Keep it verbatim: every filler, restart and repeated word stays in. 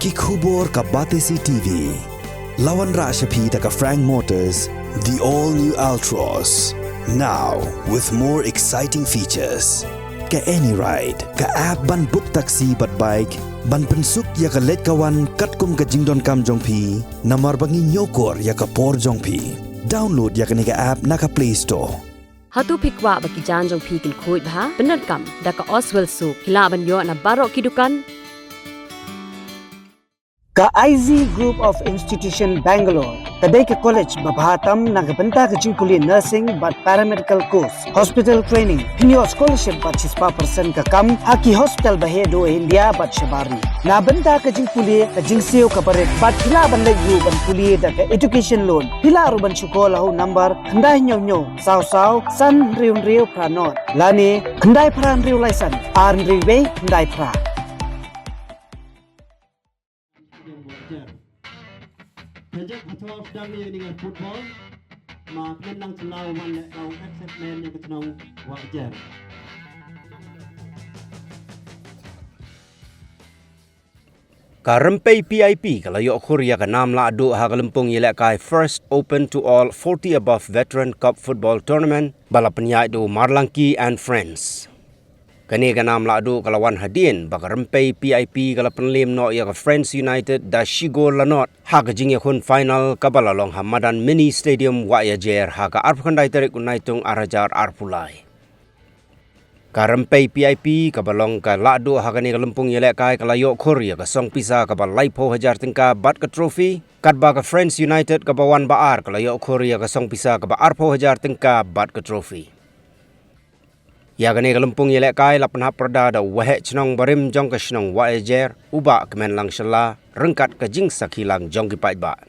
Ki khubor ka Batesi T V. La wanrah sha phi da ka Frank Motors, the all new Altroz. Now with more exciting features. Ka AnyRide, ka app ban book taxi bad bike, ban pynsuk ïa ka leit ka wan katkum ka jingdonkam jong phi, namar ba ngi ñiewkor ïa ka por jong phi. Download ïa kane ka app na ka Play Store. Hato phi kwah ba ki jaiñ jong phi kin khuid bha? Pyndonkam da ka Oswell Soap. Phi lah ban ïoh na baroh ki dukan. Ka I Z Group of Institution Bangalore ka dei ka college ba bha tam na ka bynta ka jingpule nursing bad paramedical course, hospital training. Phin ïoh scholarship bad shispah percent ka kam ha ki hospital ba heh duh India bad shabar ri. Na bynta ka jingpule, ka jingsiew kaba rit bad phi lah ban leit ruh ban pule da ka education loan. Phi lah ruh ban shu call ha u number khyndai hynñiew hynñiew saw saw san hynriew hynriew phra nod lane khyndai phra hynriew lai san ar hynriew wei khyndai phra. Ka jaka ha Thor sdang ïa kane ka football. Ma kmen lang selaw wan leh ka u excitement ïa ka chnong Wahjer. Ka Rympei P I P ka la ïoh khur ïa ka nam lahduh ha ka lympung ïalehkai First Open to All forty Above Veteran Cup Football Tournament ba la pynïaid da u Marlangki and Friends. Kane ka nam lahduh ka la wan hadien ba ka Rympei P I P ka la pynliem noh ïa ka Friends United da shi gol la nod ha ka jingïakhun final kaba la long ha madan Mini Stadium Wahiajer ha ka arphew khyndai tarik u Naitung ar hajar arphew lai. Ka Rympei P I P kaba long ka lahduh ha kane ka lympung ïalehkai ka la ïoh khur ïa ka song pisa kaba laiphew hajar tyngka bad ka trophy, katba ka Friends United kaba wan ba ar ka la ïoh khur ïa ka song pisa kaba arphew hajar tyngka bad ka trophy. Ïa kane ka lympung ïalehkai la pynhap pyrda da u waheh chnong barim jong ka shnong Wahiajer, u Bah Kmenlang Shylla, ryngkat ka jingsakhi lang jong ki paidbah.